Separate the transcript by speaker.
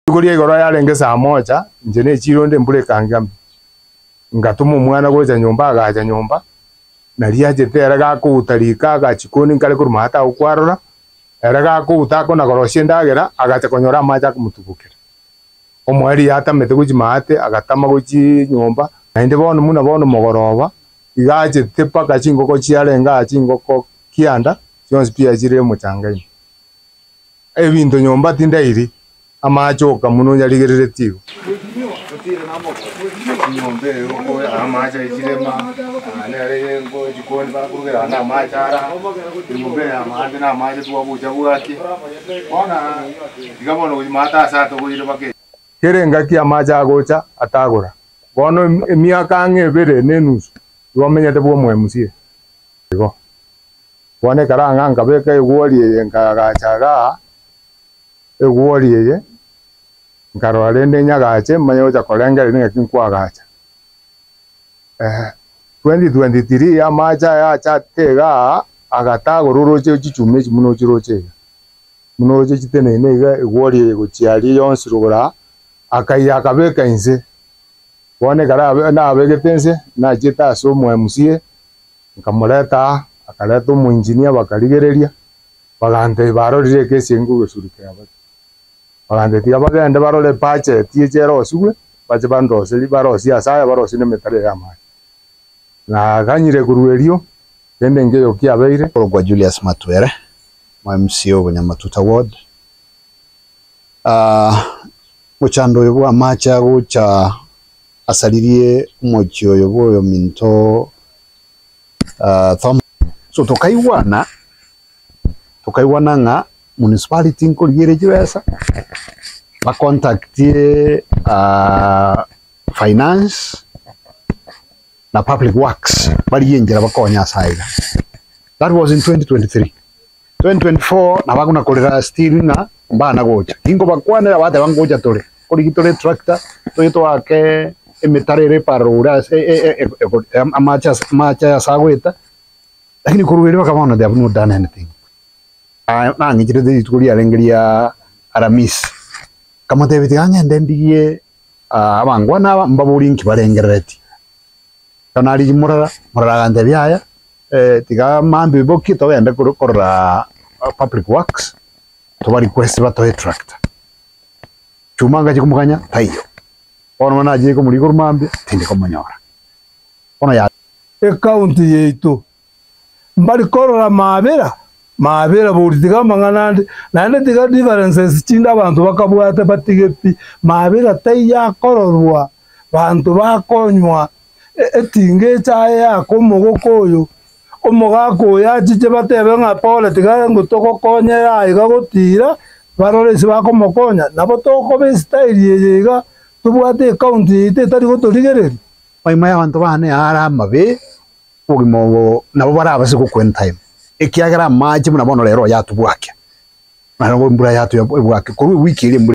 Speaker 1: Rituko ria igoro yarenge saa moja, inche nechiire onde embura ekangamia. Ngatoma omwana gocha nyomba, agacha nyomba, nario achete ere gakouta riko agachikoni nkare korwa maate agwo kwarora, ere gakouta akona korosia endagera, agacha konyora amache akomotubokera. Omoerio yatamete gochia maate, agatama gochia nyomba, naende bono buna bono mogoroba, iga achete mpaka chingoko chiarenge aa chingoko kianda, chionsi pi chiachire omochanga ime. Ebinto nyomba tindairi, amache oka buna onyarigereretie igo. Enyomba eye oko amache aichire ma nere ejikoni bakorugera na amache ara, enyomba eye amache na amache twagocha bwaki. Bono iga bono gochia maate ase atogoire mpaka. Kera engaki amache agocha atagora. Bono emiaka ang'e ebere na enusu igo amenyete bwa omoMCA igo. Bono ekero ang'a nkabeka egwori eye nkaagacha igaa, egwori eye, nkarora rende nyagache manye gocha korengereria ng'aki nkoagacha. 2023 amache aya achate igaa, agatagora oroche chichuma echi buna ochiroche iga, buna oroche chiteneine iga egwori eye gochia aria yonsi rogoro aa, akaiya akabeka inse. Bono ekero abe nabegete inse, nachiete ase omo MCA. Nkamoreta aa, akareta omoinjinia bakarigereria, bagantebia barorire ekesi eye nkogesuri kiabo. Bagantebia tiga bagende barore ebudget eche erosigwe, bache bandoserie barosie ase aya barosie na emetaro eye y'amache. Naganyire korwa erio, kende nkeiyo kiabeire.
Speaker 2: Korokwa Julius Matwere, mo MCA o Bonyamatuta Ward. Omochando oyo bw'amache agocha asaririe omochie oyo bw'oyominto Thoma. So tokaigwana, tokaigwana ng'a municipality nkorigia ere chibesa, ba contactie finance na public works barigie enchera bakonye ase aiga. That was in 2023. 2024 nabo akona korera still ng'a mbana gocha, tinkobakwanera bateba ngocha tore, korigia tore etractor toche toake emetaro ere eparara ase amache ase amache ase agoeta, lakini korwa erio mpaka bono they have not done anything. Nang'icherete rituko riarenge ria Aramisi, nkamotebia tiga ng'ende ndigie abangwana aba mbaborie nki barengereretie. Ekero narigia morara, morara agantebia yaya, tiga mambia bokie togende koro korora public works, toba request batoe etractor. Chuma ngachia komoganya, taiyo. Bono buna nachire komorigia korwa mambia, tindi komonyora. Bono ya.
Speaker 3: Ecounty yaito mbari korora mabera, mabera bori tiga amang'ana ande, naende tiga differences chinde abanto bakabwate batige pi, mabera taiyo akororwa, banto bakonywa etinga echaye yaka omogoko oyo, omogaka oyo achiche batebe ng'a pole tiga ngotogokonye aiga gotira, barore ase bakomokonya, nabo tokoba estyle eye iga, tobwate ecounty yaito etari gotorigereria.
Speaker 2: Maima y'abanto baane are amabe, obogima obo nabo barabase gokwa anytime, ekiagera amache buna bono rero oyatobwakia, naende embura yatwa ebwake korwa ewiki eria embura.